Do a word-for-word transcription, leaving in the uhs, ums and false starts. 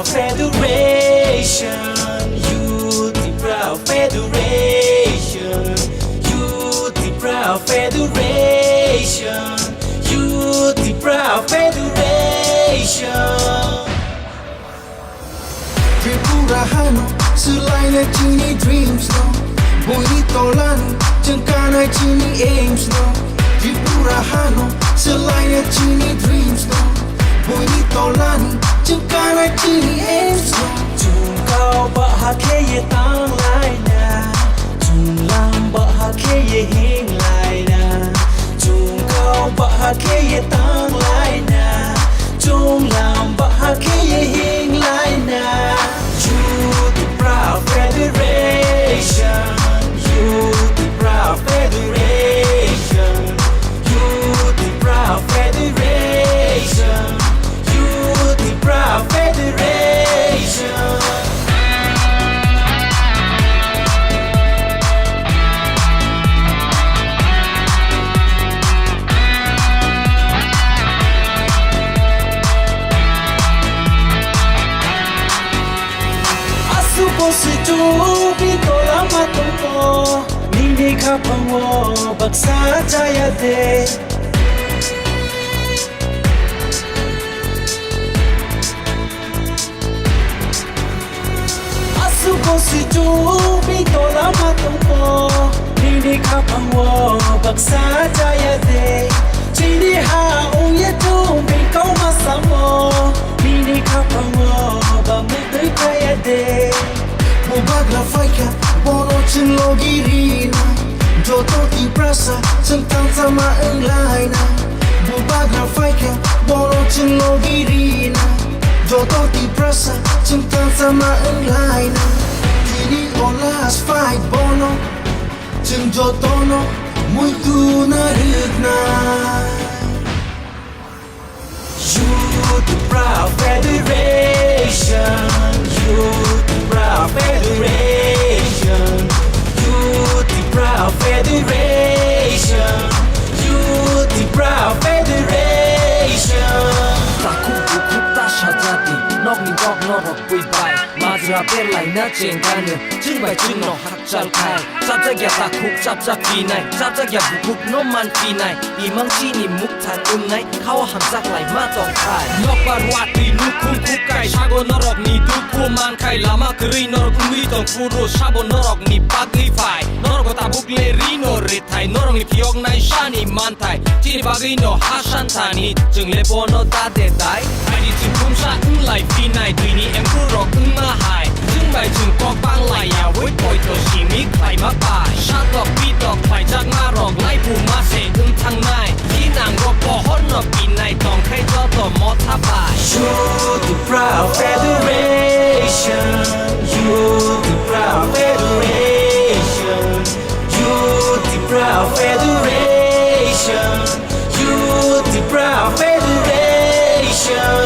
Federation, Youth Tipra Federation, Youth Tipra Federation, Youth Tipra Federation. Tripura hano swlaina chini dreams no, buini tolani chwng kanai chini aims no. Tripura hano swlaina chini dreams no, buini tolani chwng kanai chini aims no. Chwng kau bahai khe ye tang laina, chwng lam bahai khe ye hing laina, chwng kau bahai khe ye tang laina, chwng lam bahai khe ye hing laina. Youth Tipra Federation, Youth Tipra Federation, Youth Tipra Federation, Youth Tipra Federation. Aswk bo swi chuk bini tola ma tongkho, nini khaphango baksa chaya de. Aswk bo swi chuk bini tola ma tongkho, nini khaphango baksa chaya de. Chini ha wng ya chuk bini kau ma samo, nini khaphango ba mui twi chaya de. Bubagra phaikha bono chwng logi rina, joto Tiprasa chwng thansa ma wng laina. Bubagra phaikha bono chwng logi rina, joto Tiprasa chwng thansa ma wng laina. Tini o last fight bono, chwng jotono muitu na rwknai. Youth Tipra Federation, Youth Tipra Federation, Youth Tipra Federation, Youth Tipra Federation. Takhuk bukhuk ta sajadi, nokni kok norok bui bai, majra berlaina chengkano, chwng bai chwngno hakchal khai. Chapjakya takhuk chapjak phinai, chapjakya bukhuk no man phinai. Imang chini mukthang wngnai, khao hamjak lai ma tong khai. Nokbar watwi nukhung khuk kai, sago norokni dukhu man khai. Lama kwrwi norok wngwi tong phuru, sabo norokni bagwi phai. Norokbo tabuk le rino rithai, norokni phiyoknai sani manthai. Chini bagwi no ha santhani, chwng le bono da de dai. Aini chwng khumsa wng lai phinai, twini emkhuru rok wngma hai. Chwng bai chwng kok bang lai ya, wi poito simi khlaima bai. Satok pitok khlaijakma rok lai bu ma se wng thangnai. Thinango pohor no pinai tong khai joto motha bai. Youth Tipra Federation, Youth Tipra Federation, Youth Tipra Federation, Youth Tipra Federation.